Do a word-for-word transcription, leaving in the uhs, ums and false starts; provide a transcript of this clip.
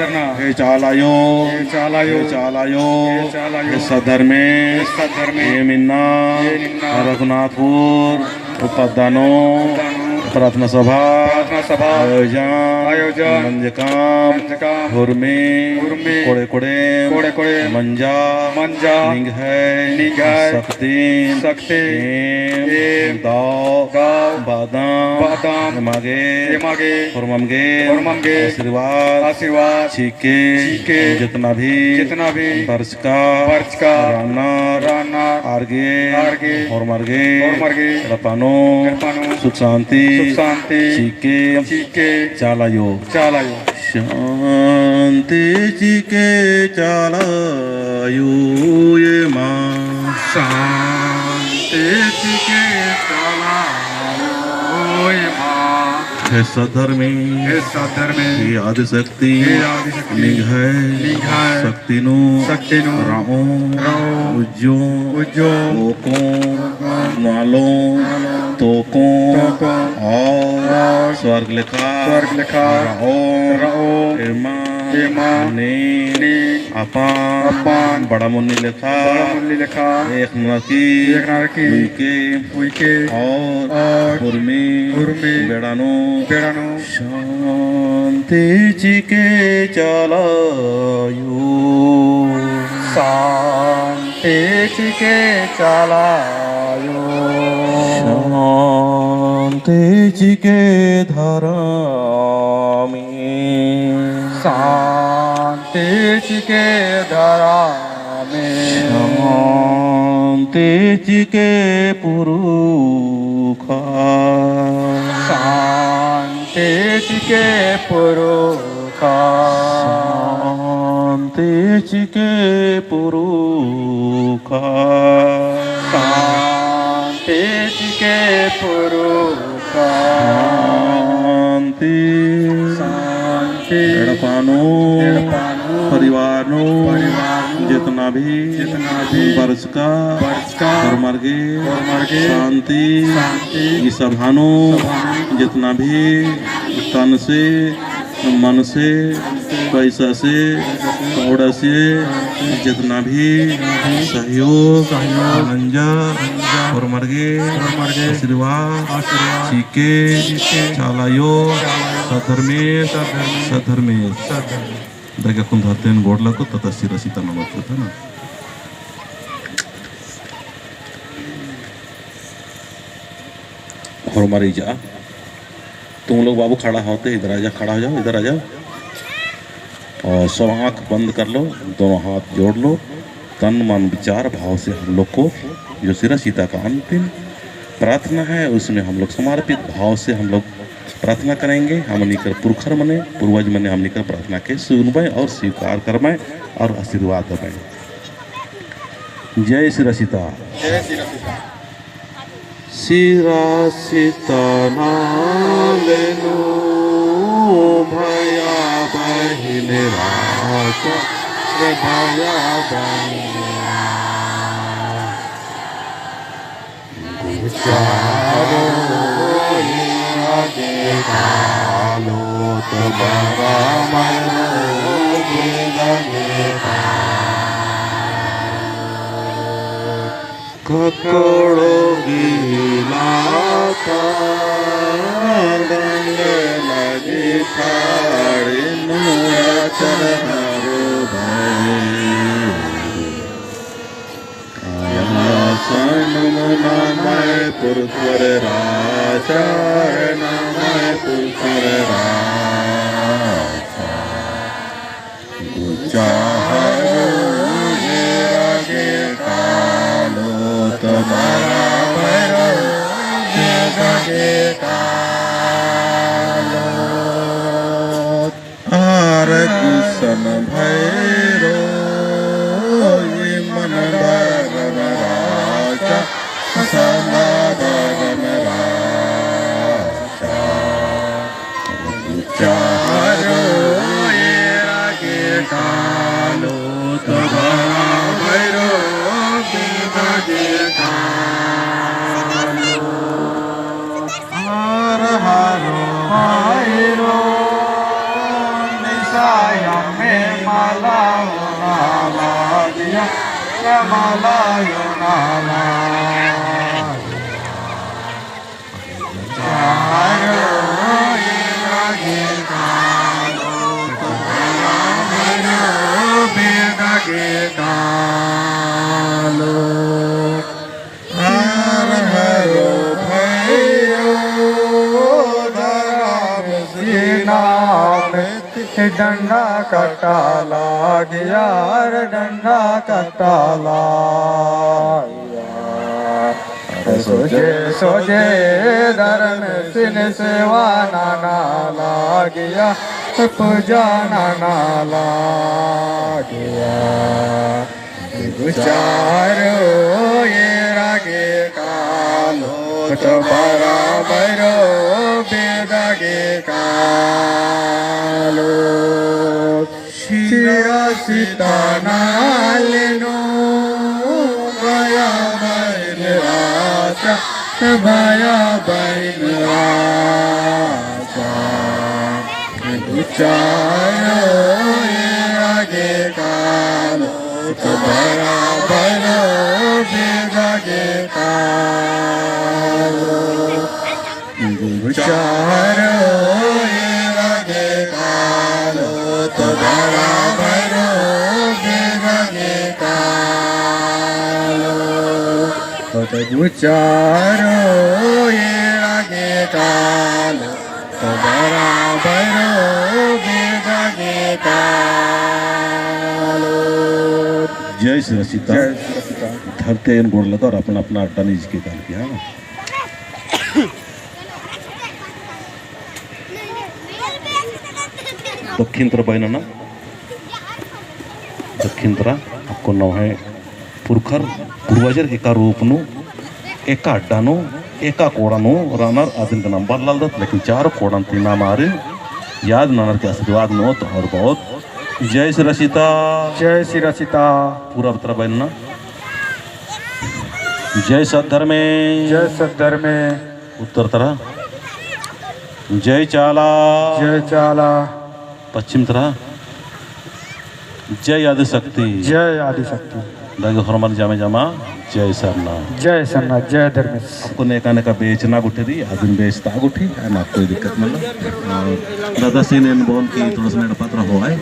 हे चाला आयो, हे चाला आयो, हे चाला आयो, हे चाला आयो, हे सद्धर्मे, हे सद्धर्मे, एम इन्ना, एम इन्ना, रघुनाथपुर, पद्दा नू, पद्दा नू, प्रार्थना सभा, प्रार्थना सभा, आयोजन, आयोजन, नंजकम, नंजकम, हुरमी, हुरमी, कोड़े कोड़े, कोड़े कोड़े, मंजा, मंजा, निंग्है, निंग्है, शक्तिन, शक्तिन, एम, एम, दव, दव, बअदम, बअदम, एमागे, एमागे, होरमम गे, होरमम गे, आशीर्वाद, आशीर्वाद, चिके, चिके, जितना भी, जितना भी, बरचका, बरचका, रअनर, रअनर, आर गे, आर गे, होरमर गे, होरमर गे, एड़पा नू, एड़पा नू, सुख शांति, सुख शांति, चिके, चिके, चाला आयो, चाला आयो। शांति चिके चाला आयो एमा। शांति चिके चाला आयो एमा। हे सद्धर्मे, हे सद्धर्मे, हे आदिशक्ति, हे आदिशक्ति, निंग्है, निंग्है, शक्ति नू, शक्ति नू, रओ, रओ, उज्जो, उज्जो, ओको, ओको, नालो, नालो, तोको, तोको, और, और, स्वर्ग लेखा, स्वर्ग लेखा, रओ, रओ, एमा, एमा, नीन, नीन, अपन, अपन, बड़ा मुन्नी लेखा, बड़ा मुन्नी लेखा, एक नरकी, एक नरकी, उइके, उइके, और, और, उर्मी, उर्मी, बेड़ा नू, बेड़ा नू, शांति चिके चाला आयो। शांति चिके चाला आयो। शांति चिके धरमी। शांति चिके धरमी। शांति चिके पुरुखा। शांति चिके पुरुखा। शांति चिके पुरुखा। शांति चिके पुरुखा। शांति। शांति। एड़पा नू, एड़पा नू, परिवार नू, परिवार नू, जितना भी, जितना भी, बरचका, बरचका, होरमर गे, होरमर गे, शांति, शांति, ई सभा नू, सभा नू, जितना भी तन से, मन से, पैसा से, कौड़ा से, जितना भी सहयोग, सहयोग, नंजा, नंजा, होरमर गे, होरमर गे, आशीर्वाद, आशीर्वाद, चिके, चिके, चाला आयो, चाला आयो, सद्धर्मेस, सद्धर्मेस, सद्धर्मेस, सद्धर्मेस। दगा कुन धरतेन गोड़ लगो, तता सिरा सीता नमस्ते था ना। होरमर इजा। तुम लोग बाबू खड़ा होते, इधर आ जा, खड़ा हो जाओ, इधर आ जाओ। और सब आँख बंद कर लो, दोनों हाथ जोड़ लो। तन मन विचार भाव से हम लोग को जो सिरा सीता का अंतिम प्रार्थना है, उसमें हम लोग समर्पित भाव से हम लोग प्रार्थना करेंगे। हमनी कर पुरखर मने, पूर्वज मने हमनी कर प्रार्थना के सुनबे और स्वीकार करबे और आशीर्वाद देबे। जय सिरा सीता। जय सिरा सीता। सिरा सीता नाले नू भया बहिन राजा रे भया बहिन। गुचारो आगे कालो तो बड़ा मरो गे लगे कालो। ककड़ो गीला था, गंगे नदी खाड़ी नूरा चरहरो भई। आसन मुना मय पुरखर राजा, नमय पुरखर राजा। गुचाहरो हेरा के कालो, तो बराबर हेरा के कालो। आर गुसन भैरो, इमन धरम राजा, सना धरम राजा। चारो एरा के कालो, तो भैरो बिदा के कालो। हर हरो भैरो निसाया माला यो नाला। चारो एरा गे कालो, तो बराबर बेदा गे कालो। हर हरो भैरो धरम सीना में डंडा कट्टा लागिया, अरे डंडा कट्टा लागिया। अरे सोझे सोझे धर्मेसिन सेवा नना लागिया, पूजा नना लागिया। गुचारो एरा गे कालो, तो बराबरो बेदा गे कालो। सिरा सीता नाले नू, बया बइन राजा, बया बइन राजा। गुचारो एरा गे कालो, तो बराबरो बेदा गे कालो। गुचारो एरा गे कालो, तो बराबरो बेदा गे कालो। तो गुचारो एरा गे कालो, तो बराबरो बेदा गे कालो। जय श्री सीता। जय श्री सीता। धरती एन गोड़ लगा और अपना अपना अड्डा निज के काल किया। दक्खिन तरा बई नना, दक्खिन तरा अक्कुन नम्है पुरखर पूर्वजर एका रूप नू, एका अड्डा नू, एका कोड़ा नू रअनर अदिन गे नाम बल्लालदत, लेकिन चारो कोड़न ती नाम आरिन याद ननर की आशीर्वाद नू तो और बहुत। जय श्री सीता। जय श्री सीता। पूरब तरा बई नना। जय सद्धर्मे। जय सद्धर्मे। उत्तर तरा। जय चाला। जय चाला। पश्चिम तरा। जय आदिशक्ति। जय आदिशक्ति। दगे होरमर जामे जामा जय सरना। जय सरना, जय धर्मेस। अक्कुन एका नेका बेचना गुट्ठी रई, अदिन बेचता गुट्ठी, ना कोई दिक्कत मल्ला। और दादासिन एन बओन की थोड़ा सा नेड़पा तरा होआय।